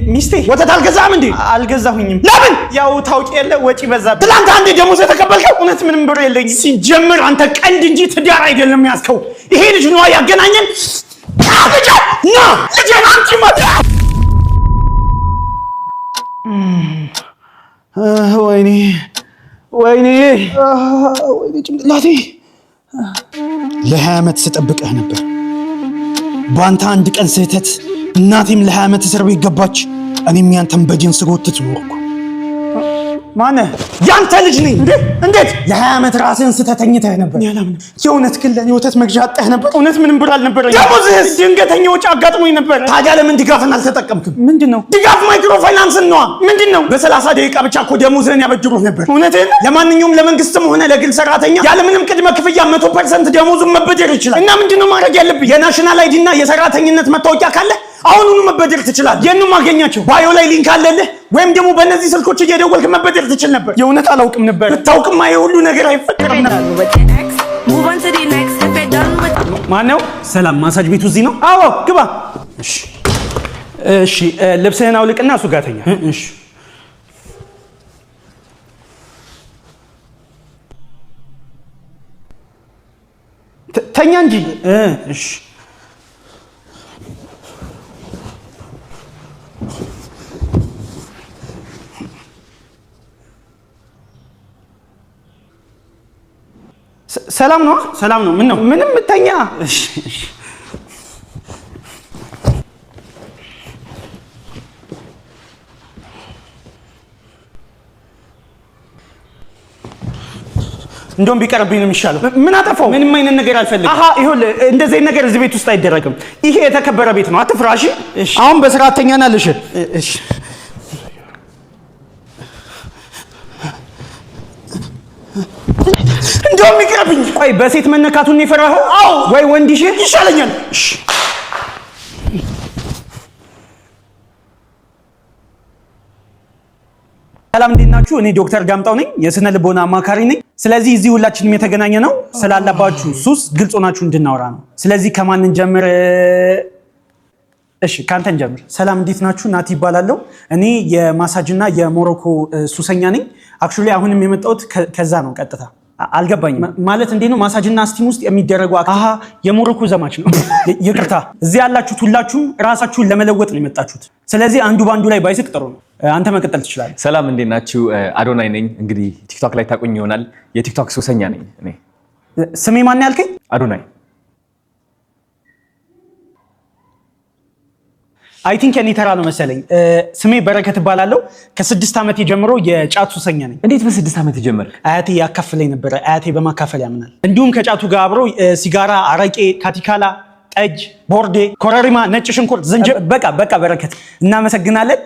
ሚስቴ ወተት አልገዛህም እንዴ? አልገዛሁኝም። ለምን? ያው ታውቂ የለ ወጪ በዛብኝ። ትላንት አንዴ ደሞዝ የተቀበልከው? እውነት ምንም ብር የለኝም። ሲጀምር አንተ ቀልድ እንጂ ትዳር አይደለም ያዝከው። ይሄ ልጅ ነዋ ያገናኘን። ልጄ ና ልጄን አንቺ ወይኔ ወይኔ ወይኔ ጭንቅላቴ። ለ20 ዓመት ስጠብቅህ ነበር። በአንተ አንድ ቀን ስህተት እናቴም ለ20 ዓመት እስር ቤት ገባች። እኔም ያንተን በጅን ስጎትት ኖርኩ። ማነህ? ያንተ ልጅ ነኝ። እንዴ? እንዴት? ለ20 ዓመት ራስህን ስተህ ተኝተህ ነበር። እኔ አላምንም። የእውነት ግን ለእኔ ወተት መግዣ አጥተህ ነበር። እውነት ምንም ብር አልነበረኝም። ደሞዝህስ? ድንገተኛ ወጪ አጋጥሞኝ ነበር። ታዲያ ለምን ድጋፍን አልተጠቀምክም? ምንድን ነው? ድጋፍ ማይክሮ ፋይናንስን ነዋ። ምንድን ነው? በ30 ደቂቃ ብቻ እኮ ደሞዝህን ያበድሩህ ነበር። እውነትህን ነው? ለማንኛውም ለመንግስትም ሆነ ለግል ሰራተኛ ያለምንም ቅድመ ክፍያ 100% ደሞዙን መበደር ይችላል። እና ምንድን ነው ማድረግ ያለብኝ? የ national ID እና የሰራተኝነት መታወቂያ ካለ አሁኑኑ መበደር ትችላለህ። የት ነው የማገኛቸው? Bio ላይ link አለልህ፣ ወይም ደግሞ በእነዚህ ስልኮች እየደወልክ መበደር ትችል ነበር። የእውነት አላውቅም ነበር። ብታውቅማ ይሄ ሁሉ ነገር አይፈጠርም ነበር። With the ex, move on to the next. If you're done with ማነው? ሰላም፣ ማሳጅ ቤቱ እዚህ ነው? አዎ፣ ግባ። እሺ፣ እሺ። ልብስህን አውልቅና እሱ ጋር ተኛ። እሺ። ተኛ እንጂ። እሺ። ሰላም ነው? ሰላም ነው። ምን ነው? ምንም፣ ተኛ። እሺ፣ እሺ። እንደውም ቢቀርብኝ ነው የሚሻለው። ምን አጠፋው? ምንም አይነት ነገር አልፈልግም። አሃ፣ ይኸውልህ እንደዚህ አይነት ነገር እዚህ ቤት ውስጥ አይደረግም። ይሄ የተከበረ ቤት ነው። አትፍራ። እሺ? እሺ። አሁን በስርዓት ተኛና ልሽ። እሺ። እንደውም ይቅርብኝ። ቆይ፣ በሴት መነካቱን ነው የፈራኸው? አዎ። ወይ ወንድ ይሽ ይሻለኛል። እሺ። ሰላም፣ እንዴት ናችሁ? እኔ ዶክተር ዳምጣው ነኝ፣ የስነ ልቦና አማካሪ ነኝ። ስለዚህ እዚህ ሁላችንም የተገናኘ ነው ስላለባችሁ ሱስ ግልጽ ሆናችሁ እንድናወራ ነው። ስለዚህ ከማን እንጀምር? እሺ፣ ከአንተ እንጀምር። ሰላም፣ እንዴት ናችሁ? ናቲ እባላለሁ። እኔ የማሳጅና የሞሮኮ ሱሰኛ ነኝ። Actually አሁንም የመጣሁት ከዛ ነው ቀጥታ። አልገባኝም። ማለት እንዴት ነው ማሳጅና steam ውስጥ የሚደረጉ? አሃ፣ የሞሮኮ ዘማች ነው። ይቅርታ። እዚህ ያላችሁት ሁላችሁም ራሳችሁን ለመለወጥ ነው የመጣችሁት። ስለዚህ አንዱ በአንዱ ላይ ባይስቅ ጥሩ ነው። አንተ መቀጠል ትችላለህ። ሰላም፣ እንዴት ናችሁ? አዶናይ ነኝ። እንግዲህ ቲክቶክ ላይ ታውቁኝ ይሆናል። የቲክቶክ ሱሰኛ ነኝ እኔ። ስሜ ማን ያልከኝ? አዶናይ። I think የኔ ተራ ነው መሰለኝ። ስሜ በረከት እባላለሁ። ከ6 ዓመቴ ጀምሮ የጫት ሱሰኛ ነኝ። እንዴት በ6 ዓመት ጀመርክ? አያቴ ያካፍለኝ ነበረ። አያቴ በማካፈል ያምናል። እንዲሁም ከጫቱ ጋር አብሮ ሲጋራ፣ አረቄ፣ ካቲካላ፣ ጠጅ፣ ቦርዴ፣ ኮረሪማ፣ ነጭ ሽንኩርት፣ ዝንጅብል። በቃ በቃ በረከት፣ እናመሰግናለን።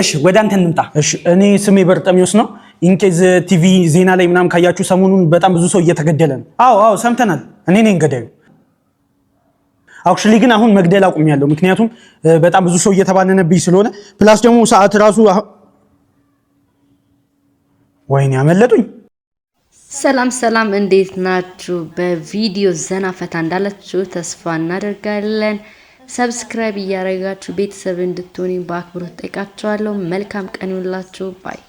እሺ፣ ወደ አንተ እንምጣ። እሺ፣ እኔ ስሜ በርጠሚዎስ ነው። In case TV ዜና ላይ ምናምን ካያችሁ ሰሞኑን በጣም ብዙ ሰው እየተገደለ ነው። አዎ አዎ፣ ሰምተናል። እኔ ነኝ ገዳዩ። Actually ግን አሁን መግደል አቁሜያለሁ። ምክንያቱም በጣም ብዙ ሰው እየተባነነብኝ ስለሆነ፣ plus ደግሞ ሰዓት ራሱ ወይኔ አመለጡኝ። ሰላም ሰላም፣ እንዴት ናችሁ? በቪዲዮ ዘና ፈታ እንዳላችሁ ተስፋ እናደርጋለን። Subscribe እያደረጋችሁ ቤተሰብ እንድትሆኑ በአክብሮት ጠይቃችኋለሁ። መልካም ቀን ይሁንላችሁ። Bye.